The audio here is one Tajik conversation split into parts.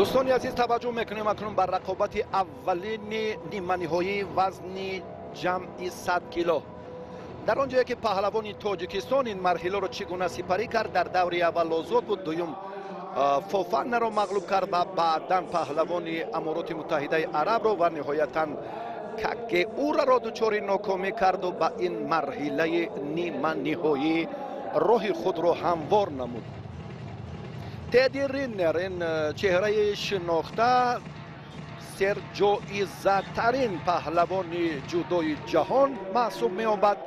Дӯстони азиз, таваҷҷӯҳ мекунем акнун ба рақобати аввалини ниманиҳоии вазни ҷамъи 100 кило. Дар он ҷое ки паҳлавони Тоҷикистон ин марҳиларо чӣ гуна сипарӣ кард, дар даври аввал озод буд, дуюм Фофанаро мағлуб кард ва баъдан паҳлавони Амороти Муттаҳидаи Арабро ва ниҳоятан Какеураро дучори нокомӣ карду ба ин марҳилаи ниманиҳоӣ роҳи худро ҳамвор намуд. Тедди Риннер, ин чеҳраи шинохта, серҷоизатарин паҳлавони ҷудои ҷаҳон маҳсуб меёбад.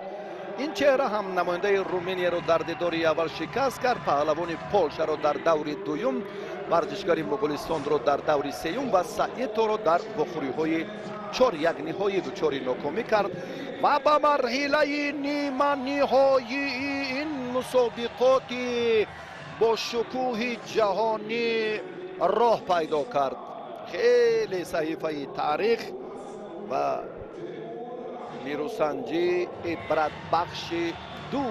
Ин чеҳра ҳам намояндаи Руминияро дар дидори аввал шикаст кард, паҳлавони Полшаро дар даври дуюм, варзишгари Моғулистонро дар даври сеюм ва Саиторо дар вохӯриҳои 4-1 ниҳоӣ дучори нокомӣ кард ва ба марҳилаи ниманиҳоии ин мусобиқоти бо шукӯҳи ҷаҳонӣ роҳ пайдо кард. Хеле саҳифаи таърих ва нерӯсанҷӣ ибратбахши ду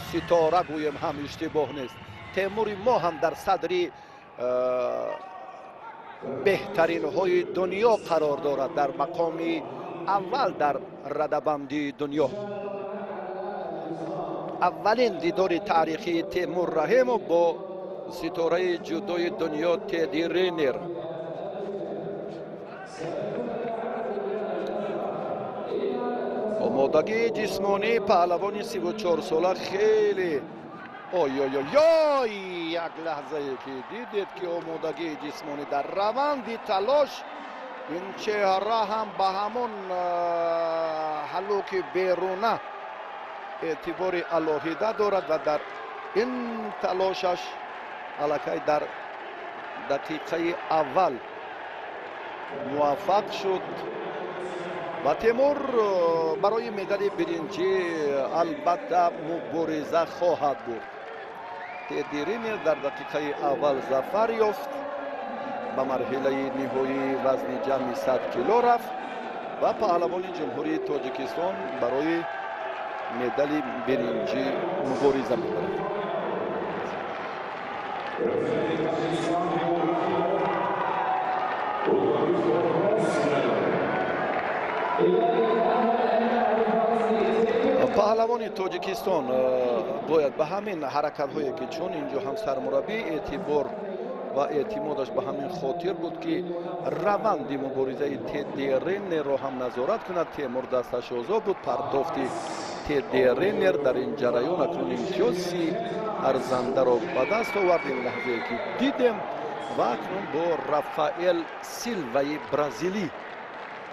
ситора гӯем ҳам иштибоҳ нест. Темури мо ҳам дар садри беҳтаринҳои дунё қарор дорад, дар мақоми аввал дар радабандии дунё. Аввалин дидори таърихии Темур Раҳимов бо ситораи ҷудои дунё Тедди Риннер. Омодагии ҷисмонии паҳлавони 34-сола хеле ой-ой-ой, як лаҳзае ки дидед ки омодагии ҷисмонӣ дар раванди талош, ин чеҳра ҳам ба ҳамон ҳалуки беруна эътибори алоҳида дорад ва дар ин талошаш аллакай дар дақиқаи аввал муваффақ шуд ва Темур барои медали биринҷӣ албатта мубориза хоҳад бурд. Тедди Риннер дар дақиқаи аввал зафар ёфт, ба марҳилаи ниҳоии вазни ҷамъи 100 кило рафт ва паҳлавони Ҷумҳурии Тоҷикистон барои медали биринҷӣ мубориза мебарад. Паҳлавони Тоҷикистон бояд ба ҳамин ҳаракатҳое ки чун инҷо ҳам сармураббӣ эътибор ва эътимодаш ба ҳамин хотир буд ки раванди муборизаи Тедди Риннерро ҳам назорат кунад. Темур дасташ озод буд, пардохти Тедди Риннер дар ин ҷараён акнун имтиёзи арзандаро ба даст овард. Ин лаҳзае ки дидем ва акнун бо Рафаэл Силваи бразилӣ.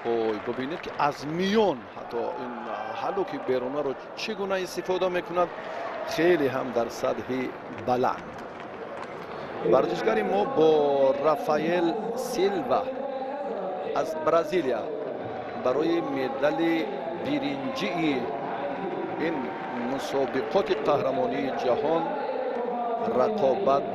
Ой, бибинед ки аз миён ҳатто ин ҳалуки берунаро чӣ гуна истифода мекунад, хеле ҳам дар сатҳи баланд. Варзишгари мо бо Рафаэл Силва аз Бразилия барои медали биринҷии ин мусобиқоти қаҳрамонии ҷаҳон рақобат